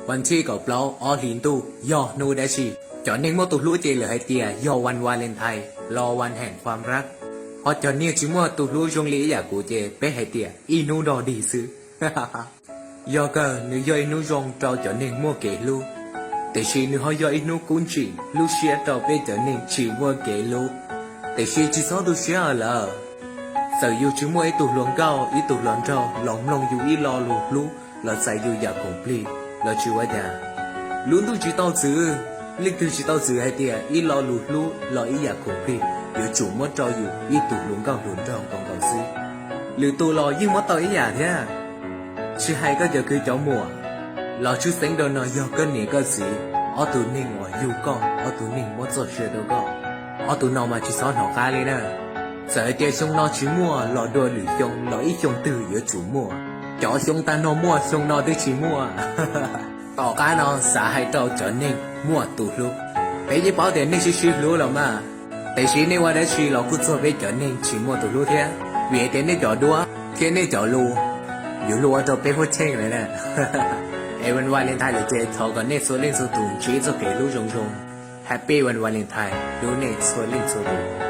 Vas thib kaum plaub ob hlis ntuj yog hnub dab tsi? Cov neeg muaj tus hlub ces lawv hais tias yog vas Valentine los vas heem khua rab. Ho cov neeg tsis muaj tus hlub zoo li ib yam kuv ces peb hais tias ib hnub dog dig xwb. Yog kawg nws yog ib hnub zoo rau cov neeg muaj kev hlub, tiam sis nws ho yog ib hnub kub ntsim lub siab rau peb cov neeg tsis muaj kev hlub. Tiam sis tsis txhob tu siab lawm. Txawm yus tsis muaj ib tug hluas nkauj ib tug hluas nraug los mloog yus ib lo lus hlub los txais yus yam khoom plig los tsis ua cas. Lub ntuj tsis tau txwv, leej twg tsis tau txwv hais tias ib lo lus hlub los ib yam khoom plig yuav tsum muab rau yus ib tug hluas nkauj hluas nraug nkaus nkaus xwb. Lwm tus los yeej muab tau ib yam thiab. Tsis hais koj cov kwv cov muam, los tshwj xeeb rau no yog koj niam koj txiv, ob tug neeg uas yug koj, ob tug neeg muab txoj sia rau koj, ob tug no mas tsis txhob hnov qab li na. Txawm hais tias xyoo no tsis muaj los dua lwm xyoo los ib xyoo twg yuav tsum muaj. Cov xyoo tag no muaj, xyoo no twb tsis muaj. Tom qab no xav hais rau cov neeg muaj tus hlub, peb yeej paub tias nej sib sib hlub los mas, tiam sis nej ua dab tsi los kuj txog peb cov neeg tsis muaj tus hlub thiab, vim hais tias nej cov duab thiab nej cov lus yuav luag ua rau peb huab cheej lawm na. Es vas Valentine lawm ces thov kom nej txhua leej txhua tus ntsib txoj kev hlub zoo zoo. Happy vas Valentine, hlub nej txhua leej txhua tus.